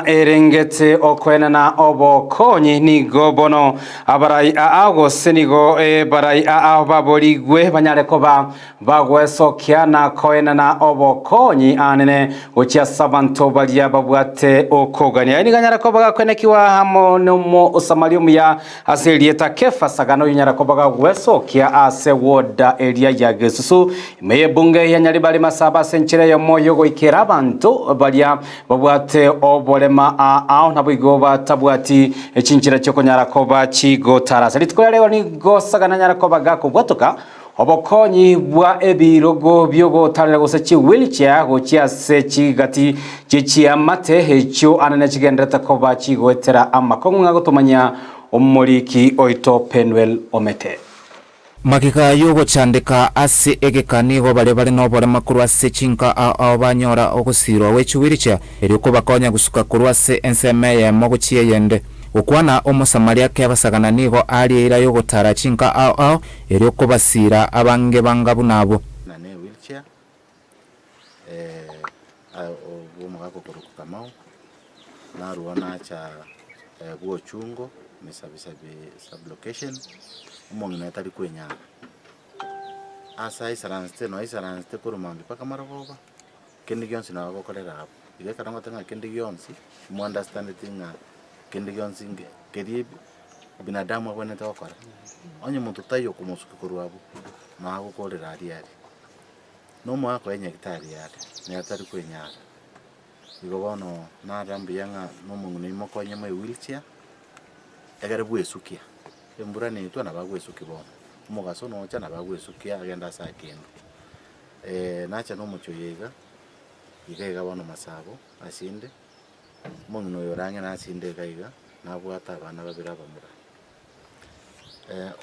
Erengete okoenana obokonyi nigo bono abarai aa gose nigo barai aa baborigwe banyare koba bagwesokia na koenana obokonyi aanene gochia ase abanto baria babwate okogania. Aye nigo anyare koba gakoenekiwa amo nomosamaria omuya ase erieta Kefa Sagana oyio onyare koba gagwesokia ase woda eria ya Gesusu ime y'ebunge ya Nyaribari Masaba ase enchera eyemo y'ogoikera abanto baria Babwate oborema ao, naboigo batabwati chinchera chi'okonyara koba chigotarasa. Rituko ria rero nigo Sagana anyare koba gakobwatoka obokonyi bwa ebirogo bi'ogotarera gose chi-wheelchair gochia ase chigati chie chiamate echio anene chigendererete koba chigoetera amakong'u ng'a gotomanyia omoriki oito Penuel Omete. Magega y'ogochandeka ase egeka nigo baria bare noborema korwa ase chinka ao ao banyora ogosiirwa gwe chiwirichia, erio kobakonya gosuka korwa ase ensemo eyemo gochia eyende. Gokwana Omosamaria kebasagana nigo aria eira y'ogotara chinka ao ao, erio kobasiira abange banga buna abwo. Na ne wheelchair bw'omogaka okorokwa Kamau, narwo nacha bw'ochungo Misabisabi sub-location, omong'ina oye tari kwenyara. Ase aisaransete no aisaransete korwa mambia mpaka marogoba, kende gionsi nabo agokorera abwo. Igo ekero ngoteba ng'a kende gionsi, mo understandeti ng'a kende gionsi nge keria binadamu abwenerete gokora, onye monto taiyo okomosukia korwa abwo, nabo agokorera aria aria. Na omogaka oye nyagetari are, nere tari kwenyara. Igo bono narora mbuya ng'a nomong'ina oyio mokonye moe wheelchair, egere bwesukia, embura netwa nabo agwesukia bono, omogaso nocha nabo agwesukia agende ase akende. Nacha na omochie oyo iga, iga iga bono masabo ase inde, omong'ina oyo ore ang'e nase inde iga iga, nabwate abana babere abamura.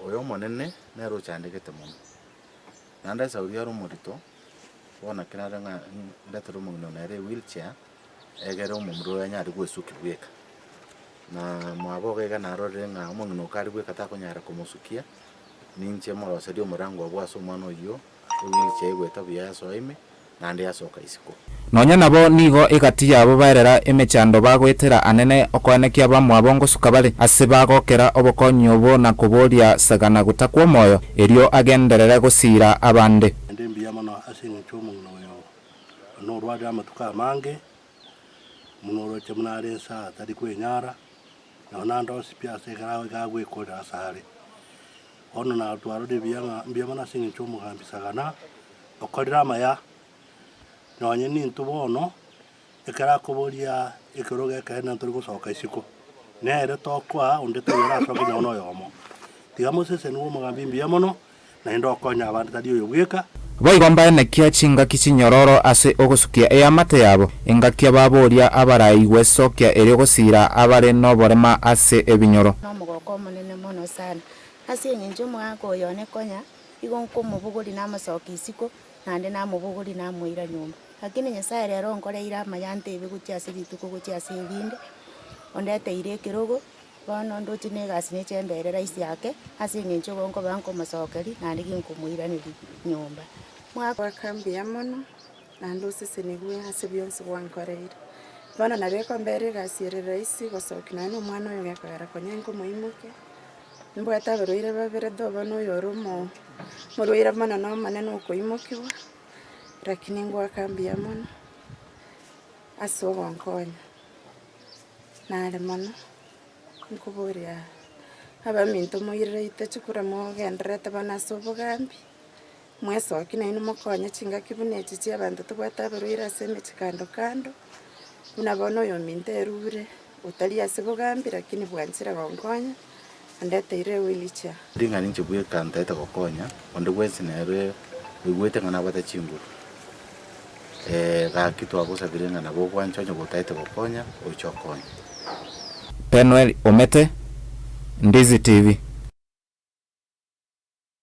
Oyo omonene nere ochandegete mono, naende ase oria ore omorito. Bono naki nare ng'a ndetere omong'ina one ere ewheelchair, egere omomura oyo anyare gwesukia bweka. Na mwabo iga iga narorire ng'a omong'ina oyo kare bweka takonyara komosukia, ninche moroserie omorango abwo ase omwana oyio, ewheelchair egoeta buya yasoa ime, naende yasoka isiko. Nonya nabo nigo egati yabo baerera emechando bagoetera anene okoenekia abamwabo ngosuka bare, ase bagokera obokonyi obo na koboria sagana gotakwa omoyo, erio agenderere gosiira abande. Naende mbuya mono ase engencho y'omong'ina oyo norwarire amatuko amange, buna oroche buna are inse aa tari kwenyara, nonya naende onsi pi ase ekero iga agwekorera ase are. Bono natwarorire buya ng'a mbuya mono ase engencho y'omogambi Sagana, okorire amaya, nonye nintwe bono, ekero akoboria ekerogo ekeene ntori gosoka isiko, nere tokoa onde taiyo orasoke nonya noyomo. Tiga mosesenigwe omogambi mbuya mono, naende okonye abande tari oyo bweka. Boigo mbaenekia chingaki chinyororo ase ogosukia eamate yabo, engakia baboria abarai gwesokia erio gosiira abare noborema ase ebinyoro. Nomogoko omonene mono sana, ase eng'encho omogaka oyo one konya igo nkomobogoria namosokia isiko, naende namobogoria namoira nyomba. Lakini Nyasaye rero onkoreire amaya antebie gochia ase rituko gochia ase erinde, ondeteire ekerogo, bono ndoche na egasi neche embere rahisi ake, ase eng'encho igo nkoba nkomosokeria naende ginkomoiraneria nyomba. Mwaka. Goaka mbuya mono, naende osesenigwe ase bionsi gwankoreire. Bono nabo ekombera egasi ere rahisi gosokia nonya na omwana oyo gekogera konya nkomoimokia, Nimbwate abarwaire babere though bono oyore omo omorwaire mono na omonene okoimokiwa, lakini ngoaka mbuya mono ase ogonkonya. Nare mono, nkoboria abaminto moirereite chikura mogendererete bono ase obogambi, mwesoki nainwe mokonye chingaki buna echi chia abanto tobwate abarwaire ase emechie kando kando, buna bono oyominto erure. Otari ase bogambi, lakini bwanchire gonkonya, andeteire ewheelchair. Ring'ana inche bweka ntaete gokonya, onde bwensi nere oigwete ng'a nabwate chinguru, gaki twagosabire ng'a nabo ogwancha onye gotaete gokonya, oiche okonye. Penuel Omete, Ndizi TV.